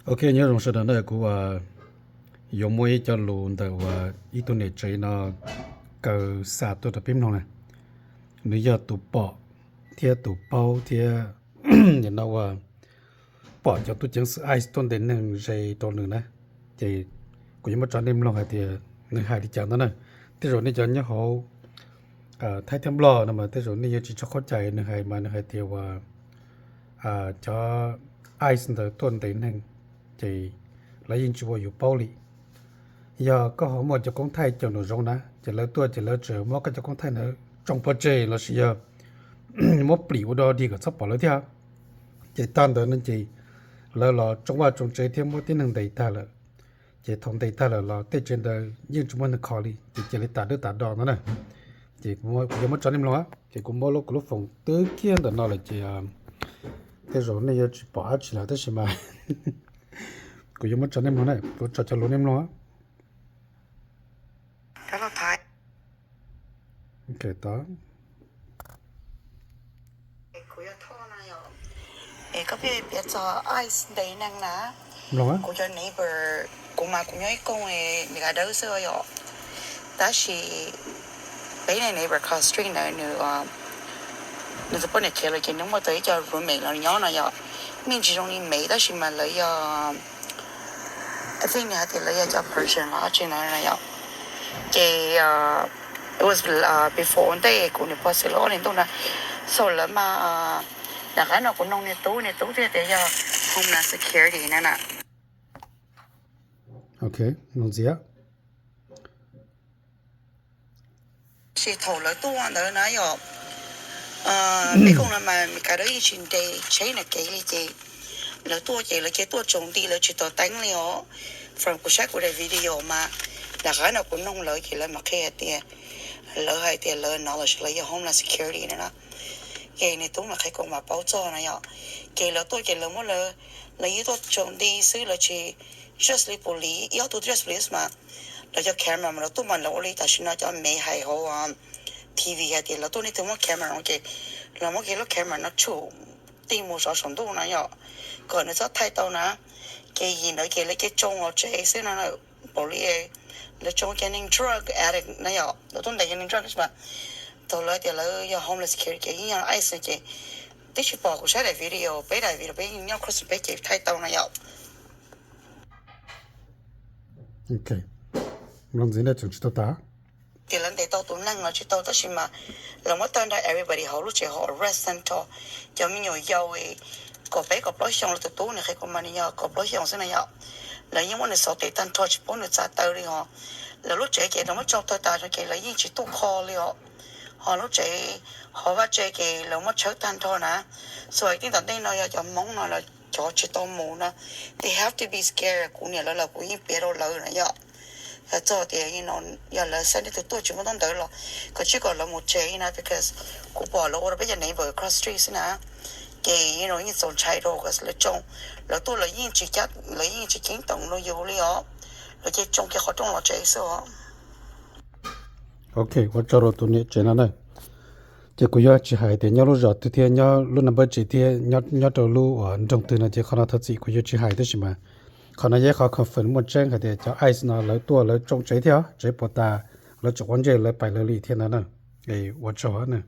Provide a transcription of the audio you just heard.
Ok, nyob zoo sawv daws na, kuv yuav muab ib co lus ntawm uas ib tug niam tsev no kaw xa tuaj rau peb mloog na. Nws yog tus pom thiab tus paub thiab no uas pom cov tub ceev xwm ICE tuaj ntes neeg ze rau nws na. Ces kuv yuav muab tso nej mloog hais tias nws hais li cas ntawd na. Tej zaum nej cov nyob hauv Thaib thiab Nplog no mas tej zaum nej yuav tsis tshua qhov cai nws hais mas nws hais tias uas cov ICE ntawd tuaj ntes neeg ces lawv yeej tsis ua yus paub li. Yog koj ho muaj cov koob thaij caum nraum zoov na ces lawv tuaj ces lawv tseem muab koj cov koob thaij ntawd tsoo pov tseg lossis yog muab plim ua dog dig kom txhob pom lawv thiab. Ces tag ntawd no ces lawv los tsoo vaj tsoo tsev thiab muab tib neeg ntes tag lawm. Ces thaum ntes tag lawm los tej tsev ntawd yeej tsis muaj neeg kho li ces cia li tas dawb tas do no na. Ces kuv yuav muab tso nej mloog, ces kuv muab lub kuv lub foos twb kiag ntawm no lawm ces tej zaum nej yuav tsis pom dab tsi lawm tab sis mas kuv yuav muab tso nej mloog na, kuv tso cov lus nej mloog. Kuv yog Thoj na yom. Es koj piav txog ICE ntes neeg na. Kuv cov neighbor, kuv mas kuv nyob ib koog Meskas dawb xwb yom. Tab sis peb ne neighbor cross street ntawd nws, nws tus poj niam khiav lawm ces nws muaj tau ib co roommate los nyob no yom. Me ntsis zoo li Mev tab sis mas lawv yog, I think nws hais tias lawv yog cov Persian los dab tsi no yom. Ces it was before ua ntej kuv niam pog xeem lawv ob hlis ntuj na. So lawv mas, nram qab no kuv noog niag tub, niag tub thiaj tias yog Homeland Security na na. Ok, mloog ntxiv. Tab sis thaum lawv tuaj ntawd na yom, peb koog no mas Meskas dawb yeej tsis nres tsheb nres kev li ces lawv tuaj ces lawv cia tuaj tsaus nti lawv tsis tos teeb li os. From kuv saib kuv daim video mas nram qab no kuv noog lawv ces lawv mam qhia hais tias, lawv hais tias lawv no los sis lawv yog Homeland Security no na. Ces niag tub mas qhia kuv mam paub txog na yom. Ces lawv tuaj ces lawv muab, lawv yeej tuaj tsaus nti xwb lawv tsis dress li police, ib ob tug dress police mas lawv cov camera mas lawv tuaj mas lawv ua li tam sim no cov Mev hais hauv TV hais tias lawv tuaj nej twg muab camera no ces lawv muab kiag lub camera no tshum tij mus saum saum ntuj na yom, kom nws txhob thaij tau na. Ces yim ntawd ces lawv cia tsoo los tsev xwb no na. Police lawv tsoo cov neeg drug addict na yom, lawv tuaj ntes cov neeg drug mas thaum lawv tias lawv yog Homeland Security ces yeej yog ICE ces twb tsis pom kuv saib daim video, peb daim video peb nyob cross peb ces thaij tau na yom. Mloog ntxiv nej tseem tsis tau tas. Tias lawv ntes tau tus neeg los tsis tau tab sis mas lawv muab tag nrho everybody hauv lub tsev hauv arrest tag nrho. Cov me nyuam yaus kaum peb kaum plaub xyoo, lawv tus tub nws qhia kuv mas nws yog kaum plaub xyoo xwb na yom. Lawv yeej muab nws xov tes tag nrho tsis pub nws txav taw li os. Lawv lub tsev ces lawv muab tsoo tag tas no ces lawv yeej tsis tuaj kho li os. Ho lub tsev hauv vaj tse ces lawv muab tshawb tag nrho na. So tij tom ntej no yog cov Hmoob no los cov tsis tau mus no, they have to be scared. Kuv niam lawv los kuv yeej piav rau lawv na yom. Txog tias yog lawv xa nej tus tuaj tsis muaj ntaub ntawv los kom tsij kom lawv mus tsev na, because kuv pom lawv ua rau peb cov neighbor cross street xwb na. Ces yeej txaus ntshai rau lawv tsoo, lawv tuaj lawv yeej tsis cab, lawv yeej tsis ceeb toom rau yus li os. Lawv cia tsoo kiag qhov rooj los tsev xwb os. Ok, ua tsaug rau tus niam tsev no na. Ces kuv yuav tsis hais tias nyob lub zos twg thiab nyob lub number tsev thiab nyob rau lub uas nroog twg no ces qhov no thov txim kuv yuav tsis hais tab sis mas qhov no yog ib qhov confirm muaj tseeb hais tias cov ICE no lawv tuaj lawv tsoo tsev thiab tsev puas tas, lawv tseem quav ntsej lawv pais lawv li thiab ntawd na. Es ua tsaug na.